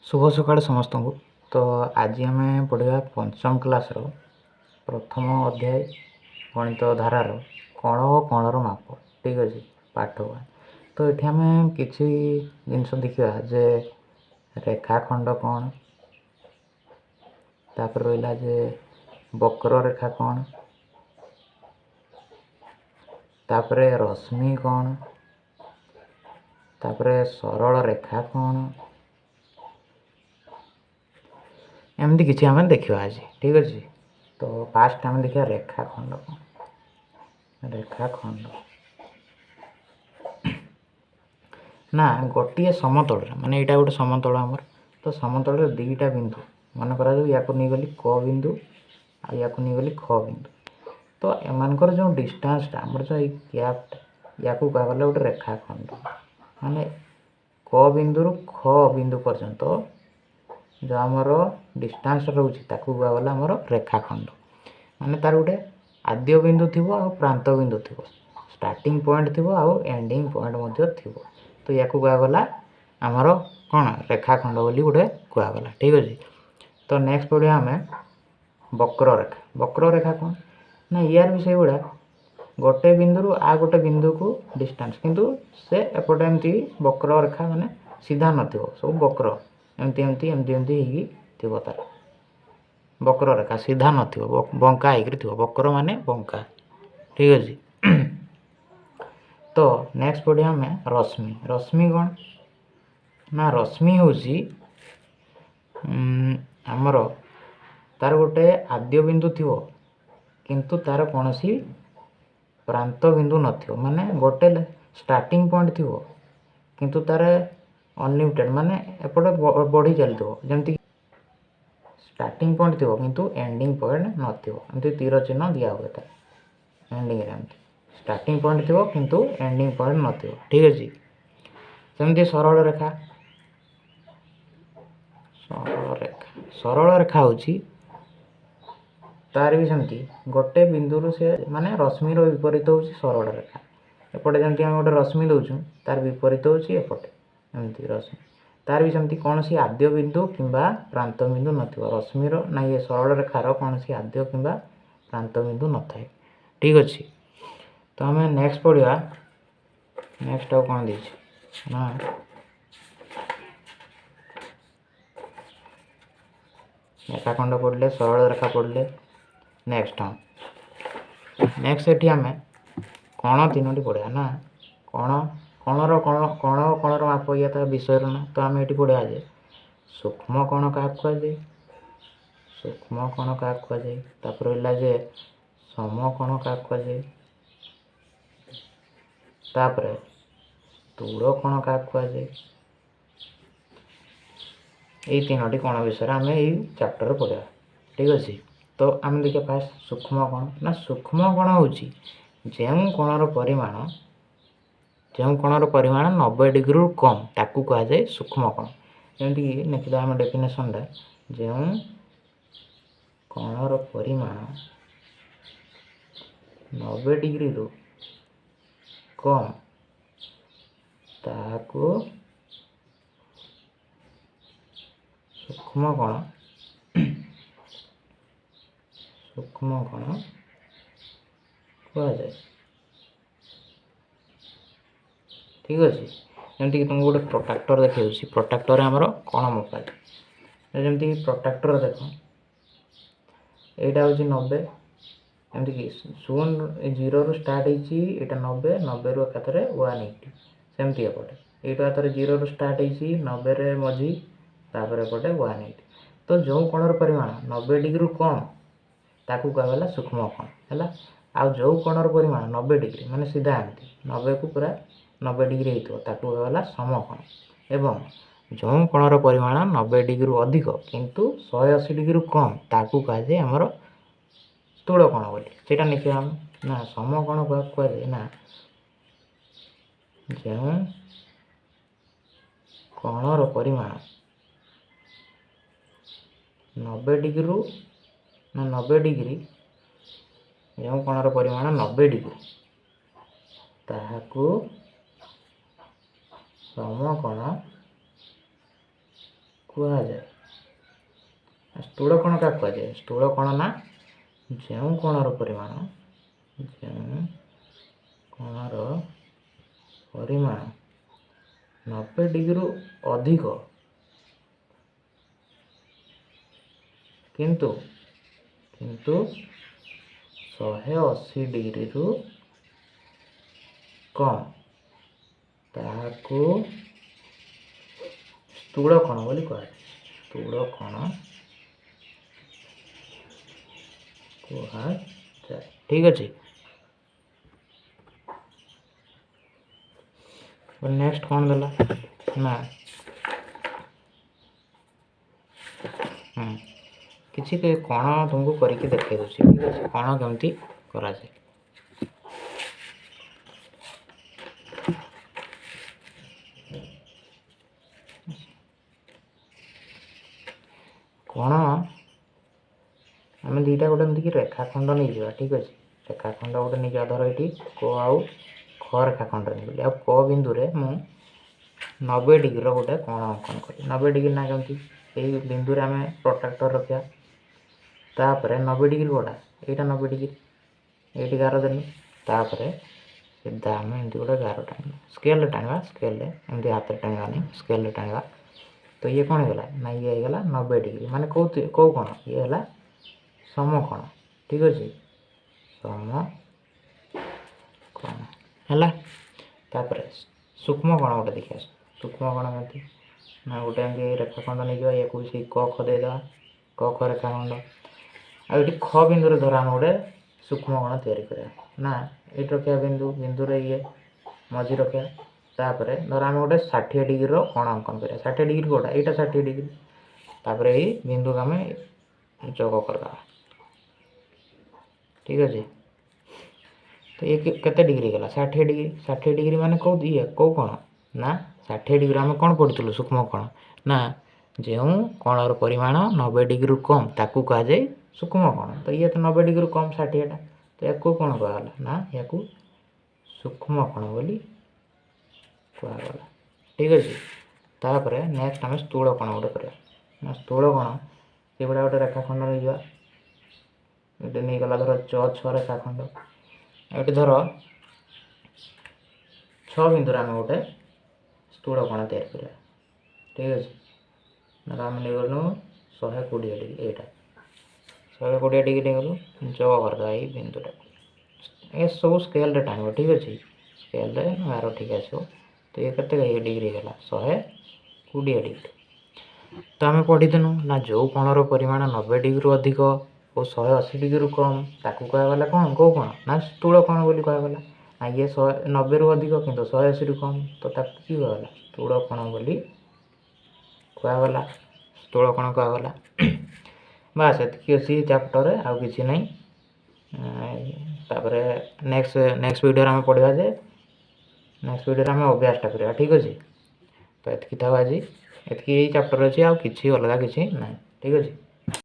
ଶୁଭ ସକାଳ ସମସ୍ତଙ୍କୁ। ତ ଆଜି ଆମେ ପଢ଼ିବା ପଞ୍ଚମ କ୍ଲାସ୍ର ପ୍ରଥମ ଅଧ୍ୟାୟ ଗଣିତ ଧାରାର କୋଣ ଓ କୋଣର ମାପ। ଠିକ୍ ଅଛି, ପାଠ 1। ତ ଏଠି ଆମେ କିଛି ଜିନିଷ ଦେଖିବା ଯେ ରେଖାଖଣ୍ଡ କ'ଣ, ତାପରେ ରହିଲା ଯେ ବକ୍ରରେଖା କ'ଣ, ତାପରେ ରଶ୍ମି କ'ଣ, ତାପରେ ସରଳ ରେଖା କ'ଣ, ଏମିତି କିଛି ଆମେ ଦେଖିବା ଆଜି। ଠିକ୍ ଅଛି, ତ ଫାଷ୍ଟ ଆମେ ଦେଖିବା ରେଖାଖଣ୍ଡ କ'ଣ। ରେଖାଖଣ୍ଡ ନା ଗୋଟିଏ ସମତଳରେ, ମାନେ ଏଇଟା ଗୋଟେ ସମତଳ ଆମର, ତ ସମତଳରେ ଦୁଇଟା ବିନ୍ଦୁ ମନେ କରାଯାଉ, ୟାକୁ ନେଇଗଲି କ ବିନ୍ଦୁ ଆଉ ୟାକୁ ନେଇଗଲି ଖ ବିନ୍ଦୁ। ତ ଏମାନଙ୍କର ଯେଉଁ ଡିଷ୍ଟାନ୍ସଟା ଆମର ଯେଉଁ ଏଇ ଗ୍ୟାପ୍ଟା, ୟାକୁ କୁହାଗଲା ଗୋଟେ ରେଖାଖଣ୍ଡ। ମାନେ କ ବିନ୍ଦୁରୁ ଖ ବିନ୍ଦୁ ପର୍ଯ୍ୟନ୍ତ ଯେଉଁ ଆମର ଡିଷ୍ଟାନ୍ସ ରହୁଛି ତାକୁ କୁହାଗଲା ଆମର ରେଖାଖଣ୍ଡ। ମାନେ ତାର ଗୋଟେ ଆଦ୍ୟ ବିନ୍ଦୁ ଥିବ ଆଉ ପ୍ରାନ୍ତ ବିନ୍ଦୁ ଥିବ, ଷ୍ଟାର୍ଟିଂ ପଏଣ୍ଟ ଥିବ ଆଉ ଏଣ୍ଡିଂ ପଏଣ୍ଟ ମଧ୍ୟ ଥିବ। ତ ୟାକୁ କୁହାଗଲା ଆମର କ'ଣ ରେଖାଖଣ୍ଡ ବୋଲି ଗୋଟେ କୁହାଗଲା। ଠିକ୍ ଅଛି, ତ ନେକ୍ସଟ ପଢ଼ିବା ଆମେ ବକ୍ରରେଖା। ବକ୍ରରେଖା କ'ଣ ନା ୟାର ବି ସେଇଭଳିଆ ଗୋଟେ ବିନ୍ଦୁରୁ ଆଉ ଗୋଟେ ବିନ୍ଦୁକୁ ଡିଷ୍ଟାନ୍ସ, କିନ୍ତୁ ସେ ଏପଟେ ଏମିତି ବକ୍ରରେଖା ମାନେ ସିଧା ନଥିବ, ସବୁ ବକ୍ର ଏମିତି ଏମିତି ଏମିତି ଏମିତି ହେଇକି ଥିବ। ତାର ବକ୍ରରେଖା ସିଧା ନଥିବ, ବଙ୍କା ହେଇକିରି ଥିବ। ବକ୍ର ମାନେ ବଙ୍କା। ଠିକ୍ ଅଛି, ତ ନେକ୍ସଟ ପଢ଼ିବା ଆମେ ରଶ୍ମି। ରଶ୍ମି କ'ଣ ନା ରଶ୍ମି ହେଉଛି ଆମର ତାର ଗୋଟେ ଆଦ୍ୟ ବିନ୍ଦୁ ଥିବ କିନ୍ତୁ ତାର କୌଣସି ପ୍ରାନ୍ତ ବିନ୍ଦୁ ନଥିବ। ମାନେ ଗୋଟେ ଷ୍ଟାର୍ଟିଂ ପଏଣ୍ଟ ଥିବ କିନ୍ତୁ ତାର ଅନଲିମିଟେଡ଼, ମାନେ ଏପଟେ ବଢ଼ି ଚାଲିଥିବ। ଯେମିତିକି ଷ୍ଟାର୍ଟିଂ ପଏଣ୍ଟ ଥିବ କିନ୍ତୁ ଏଣ୍ଡିଂ ପଏଣ୍ଟ ନଥିବ, ଏମିତି ତୀର ଚିହ୍ନ ଦିଆ ହୁଏ ତାର ଏଣ୍ଡିଂରେ। ଏମିତି ଷ୍ଟାର୍ଟିଂ ପଏଣ୍ଟ ଥିବ କିନ୍ତୁ ଏଣ୍ଡିଂ ପଏଣ୍ଟ ନଥିବ। ଠିକ୍ ଅଛି, ସେମିତି ସରଳ ରେଖା। ସରଳ ରେଖା, ସରଳ ରେଖା ହେଉଛି ତାର ବି ସେମିତି ଗୋଟେ ବିନ୍ଦୁରୁ ସେ, ମାନେ ରଶ୍ମିର ବିପରୀତ ହେଉଛି ସରଳ ରେଖା। ଏପଟେ ଯେମିତି ଆମେ ଗୋଟେ ରଶ୍ମି ଦେଉଛୁ ତାର ବିପରୀତ ହେଉଛି ଏପଟେ ଏମିତି ରଶ୍ମି। ତାର ବି ସେମିତି କୌଣସି ଆଦ୍ୟ ବିନ୍ଦୁ କିମ୍ବା ପ୍ରାନ୍ତ ବିନ୍ଦୁ ନଥିବ। ରଶ୍ମିର ନା ଇଏ ସରଳ ରେଖାର କୌଣସି ଆଦ୍ୟ କିମ୍ବା ପ୍ରାନ୍ତ ବିନ୍ଦୁ ନଥାଏ। ଠିକ୍ ଅଛି, ତ ଆମେ ନେକ୍ସଟ ପଢ଼ିବା। ନେକ୍ସଟ ଆଉ କ'ଣ ଦେଇଛି ନା ରେଖାଖଣ୍ଡ ପଢ଼ିଲେ, ସରଳ ରେଖା ପଢ଼ିଲେ। ନେକ୍ସଟ, ହଁ ନେକ୍ସଟ ଏଠି ଆମେ କୋଣ ତିନୋଟି ପଢ଼ିବା। ନା କୋଣ, କୋଣର କୋଣ, କୋଣ କୋଣର ମାପ ଇଏ ତା ବିଷୟର ନା। ତ ଆମେ ଏଠି ପଢ଼ିବା ଯେ ସୂକ୍ଷ୍ମ କୋଣ କାହାକୁ କୁହାଯାଏ, ସୂକ୍ଷ୍ମ କୋଣ କାହାକୁ କୁହାଯାଏ, ତାପରେ ରହିଲା ଯେ ସମକୋଣ କାହାକୁ କୁହାଯାଏ, ତାପରେ ସ୍ଥୂଳ କୋଣ କାହାକୁ କୁହାଯାଏ। ଏଇ ତିନୋଟି କୋଣ ବିଷୟରେ ଆମେ ଏଇ ଚାପ୍ଟରରେ ପଢ଼ିବା। ଠିକ୍ ଅଛି, ତ ଆମେ ଦେଖିବା ଫାଷ୍ଟ ସୂକ୍ଷ୍ମ କୋଣ। ନା ସୂକ୍ଷ୍ମ କୋଣ ହେଉଛି ଯେଉଁ କୋଣର ପରିମାଣ, ଯେଉଁ କୋଣର ପରିମାଣ 90 ଡିଗ୍ରୀରୁ କମ୍ ତାକୁ କୁହାଯାଏ ସୂକ୍ଷ୍ମ କୋଣ। ଯେମିତିକି ଲେଖିଦେବା ଆମେ ଡେଫିନେସନଟା, ଯେଉଁ କୋଣର ପରିମାଣ 90 ଡିଗ୍ରୀରୁ କମ୍ ତାହାକୁ ସୂକ୍ଷ୍ମ କୋଣ, ସୂକ୍ଷ୍ମ କୋଣ କୁହାଯାଏ। ଠିକ୍ ଅଛି, ଯେମିତିକି ତୁମକୁ ଗୋଟେ ପ୍ରୋଟ୍ରାକ୍ଟର ଦେଖାଇ ଦେଉଛି। ପ୍ରୋଟ୍ରାକ୍ଟରରେ ଆମର କୋଣ ମପାଯାଏ। ଯେମିତିକି ପ୍ରୋଟ୍ରାକ୍ଟର ଦେଖ, ଏଇଟା ହେଉଛି 90, ଏମିତିକି 0 ଜିରୋରୁ ଷ୍ଟାର୍ଟ ହେଇଛି, ଏଇଟା 90, 90ରୁ ଏକାଥରେ 180। ସେମିତି ଏପଟେ ଏଇଟା ଏଥର 0ରୁ ଷ୍ଟାର୍ଟ ହେଇଛି, 90ରେ ମଝି, ତାପରେ ଏପଟେ 180। ତ ଯେଉଁ କୋଣର ପରିମାଣ 90 ଡିଗ୍ରୀରୁ କମ୍ ତାକୁ କୁହାଗଲା ସୂକ୍ଷ୍ମ କୋଣ ହେଲା। ଆଉ ଯେଉଁ କୋଣର ପରିମାଣ 90 ଡିଗ୍ରୀ, ମାନେ ସିଧା ଏମିତି 90କୁ ପୁରା 90 ଡିଗ୍ରୀ ହେଇଥିବ ତାକୁ କୁହାଗଲା ସମକୋଣ। ଏବଂ ଯେଉଁ କୋଣର ପରିମାଣ 90 ଡିଗ୍ରୀରୁ ଅଧିକ କିନ୍ତୁ 180 ଡିଗ୍ରୀରୁ କମ୍ ତାକୁ କୁହାଯାଏ ଆମର ସ୍ଥୂଳ କୋଣ ବୋଲି। ସେଇଟା ଲେଖିବା ଆମେ ନା ସମକୋଣ କାହାକୁ କୁହାଯାଏ ନା ଯେଉଁ କୋଣର ପରିମାଣ 90 ଡିଗ୍ରୀରୁ ନା 90 ଡିଗ୍ରୀ, ଯେଉଁ କୋଣର ପରିମାଣ 90 ଡିଗ୍ରୀ ତାହାକୁ ସମକୋଣ କୁହାଯାଏ। ସ୍ଥୂଳ କୋଣ କାହାକୁ କୁହାଯାଏ? ସ୍ଥୂଳ କୋଣ ନା ଯେଉଁ କୋଣର ପରିମାଣ, ଯେଉଁ କୋଣର ପରିମାଣ 90 ଡିଗ୍ରୀରୁ ଅଧିକ କିନ୍ତୁ କିନ୍ତୁ 180 ଡିଗ୍ରୀରୁ କମ୍, ତାହାକୁ ସ୍ଥୂଳ କୋଣ ବୋଲି କୁହାଯାଏ। ସ୍ଥୂଳ କୋଣ କୁହାଯାଏ। ଠିକ୍ ଅଛି। ନେକ୍ସଟ କ'ଣ ଦେଲା ନା, କିଛି କୋଣ ତୁମକୁ କରିକି ଦେଖାଇ ଦେଉଛି। ଠିକ୍ ଅଛି, କୋଣ କେମିତି କରାଯାଏ। କୋଣ ଆମେ ଦୁଇଟା ଗୋଟେ ଏମିତିକି ରେଖାଖଣ୍ଡ ନେଇଯିବା। ଠିକ୍ ଅଛି, ରେଖାଖଣ୍ଡ ଗୋଟେ ନେଇଯିବା। ଧର ଏଇଠି କ ଆଉ ଖ ରେଖାଖଣ୍ଡ ନେଇଗଲି, ଆଉ କ ବିନ୍ଦୁରେ ମୁଁ 90 ଡିଗ୍ରୀର ଗୋଟେ କୋଣ ଅଙ୍କନ କଲି। 90 ଡିଗ୍ରୀ ନା କେମିତି, ଏଇ ବିନ୍ଦୁରେ ଆମେ ପ୍ରୋଟ୍ରାକ୍ଟର ରଖିବା, ତାପରେ 90 ଡିଗ୍ରୀ କୋଉଟା, ଏଇଟା 90 ଡିଗ୍ରୀ, ଏଇଠି ଗାର ଦେଲି, ତାପରେ ସିଧା ଆମେ ଏମିତି ଗୋଟେ ଗାର ଟାଣିବା, ସ୍କେଲରେ ଟାଣିବା, ସ୍କେଲରେ ଏମିତି ହାତରେ ଟାଣିବା ନାହିଁ, ସ୍କେଲରେ ଟାଣିବା। ତ ଇଏ କ'ଣ ହେଇଗଲା ନା, ଇଏ ହେଇଗଲା 90 ଡିଗ୍ରୀ, ମାନେ କେଉଁ କୋଣ, ଇଏ ହେଲା ସମକୋଣ। ଠିକ୍ ଅଛି, ସମକୋଣ ହେଲା। ତାପରେ ସୂକ୍ଷ୍ମ କୋଣ ଗୋଟେ ଦେଖିବା। ସୂକ୍ଷ୍ମ କୋଣ କେମିତି ନା, ଗୋଟେ ଏମିତି ରେଖାଖଣ୍ଡ ନେଇଯିବା, ୟାକୁ ସେଇ କ ଖ ଦେଇଦେବା, କ ଖ ରେଖାଖଣ୍ଡ। ଆଉ ଏଠି ଖ ବିନ୍ଦୁରେ ଧର ଆମେ ଗୋଟେ ସୂକ୍ଷ୍ମ କୋଣ ତିଆରି କରିବା ନା, ଏଇଠି ରଖିବା ବିନ୍ଦୁ, ବିନ୍ଦୁରେ ଇଏ ମଝି ରଖିବା। ତାପରେ ଧର ଆମେ ଗୋଟେ 60 ଡିଗ୍ରୀର କୋଣ ଅଙ୍କନ କରିବା। 60 ଡିଗ୍ରୀ କୋଉଟା, ଏଇଟା 60 ଡିଗ୍ରୀ। ତାପରେ ଏଇ ବିନ୍ଦୁକୁ ଆମେ ଯୋଗ କରିଦେବା। ଠିକ୍ ଅଛି, ତ ଇଏ କେତେ ଡିଗ୍ରୀ ଗଲା, 60 ଡିଗ୍ରୀ। 60 ଡିଗ୍ରୀ ମାନେ କେଉଁ ଇଏ କେଉଁ କୋଣ ନା, 60 ଡିଗ୍ରୀ ଆମେ କ'ଣ ପଢ଼ିଥିଲୁ ସୂକ୍ଷ୍ମ କୋଣ ନା, ଯେଉଁ କୋଣର ପରିମାଣ 90 ଡିଗ୍ରୀରୁ କମ୍ ତାକୁ କୁହାଯାଏ ସୂକ୍ଷ୍ମ କୋଣ। ତ ଇଏ ତ 90 ଡିଗ୍ରୀରୁ କମ୍ 60ଟା, ତ ୟାକୁ କ'ଣ କୁହାଗଲା ନା, ୟାକୁ ସୂକ୍ଷ୍ମ କୋଣ ବୋଲି କୁହାଗଲା। ଠିକ୍ ଅଛି, ତାପରେ ନେକ୍ସଟ ଆମେ ସ୍ଥୂଳ କୋଣ ଗୋଟେ କରିବା ନା। ସ୍ଥୂଳ କୋଣ ସେଇଭଳିଆ ଗୋଟେ ରେଖାଖଣ୍ଡ ନେଇଯିବା। ଏଠି ନେଇଗଲା ଧର ଚ ଛଅ ରେଖାଖଣ୍ଡ, ଏଠି ଧର 6 ବିନ୍ଦୁରେ ଆମେ ଗୋଟେ ସ୍ଥୂଳ କୋଣ ତିଆରି କରିବା। ଠିକ୍ ଅଛି, ଧର ଆମେ ନେଇଗଲୁ 120 ଡିଗ୍ରୀ, ଏଇଟା 120 ଡିଗ୍ରୀ ନେଇଗଲୁ, ଯୋଗ କରିଦେବା ଏଇ ବିନ୍ଦୁଟାକୁ। ଏସବୁ ସ୍କେଲରେ ଟାଣିବ। ଠିକ୍ ଅଛି, ସ୍କେଲରେ ଗାର ଠିକ୍ ଆସିବ। ତ ଇଏ କେତେ ଡିଗ୍ରୀ ହେଇଗଲା, 120 ଡିଗ୍ରୀ। ତ ଆମେ ପଢ଼ିଥିନୁ ନା, ଯେଉଁ କୋଣର ପରିମାଣ 90 ଡିଗ୍ରୀରୁ ଅଧିକ ଓ 180 ଡିଗ୍ରୀରୁ କମ୍ ତାକୁ କୁହାଗଲା କ'ଣ, କେଉଁ କୋଣ ନା ସ୍ଥୂଳ କୋଣ ବୋଲି କୁହାଗଲା। ନା ଇଏ 190ରୁ ଅଧିକ କିନ୍ତୁ 180ରୁ କମ୍, ତ ତାକୁ କି କୁହାଗଲା, ସ୍ଥୂଳ କୋଣ ବୋଲି କୁହାଗଲା, ସ୍ଥୂଳ କୋଣ କୁହାଗଲା। ବାସ୍ ଏତିକି ଅଛି ଚାପ୍ଟରରେ, ଆଉ କିଛି ନାହିଁ। ତାପରେ ନେକ୍ସଟ ଭିଡ଼ିଓରେ ଆମେ ପଢ଼ିବା ଯେ, ନେକ୍ସଟ ଭିଡ଼ିଓରେ ଆମେ ଅଭ୍ୟାସଟା କରିବା। ଠିକ୍ ଅଛି, ତ ଏତିକି ଥାଉ ଆଜି, ଏତିକି ଏଇ ଚାପ୍ଟର ଅଛି, ଆଉ କିଛି ଅଲଗା କିଛି ନାହିଁ। ଠିକ୍ ଅଛି।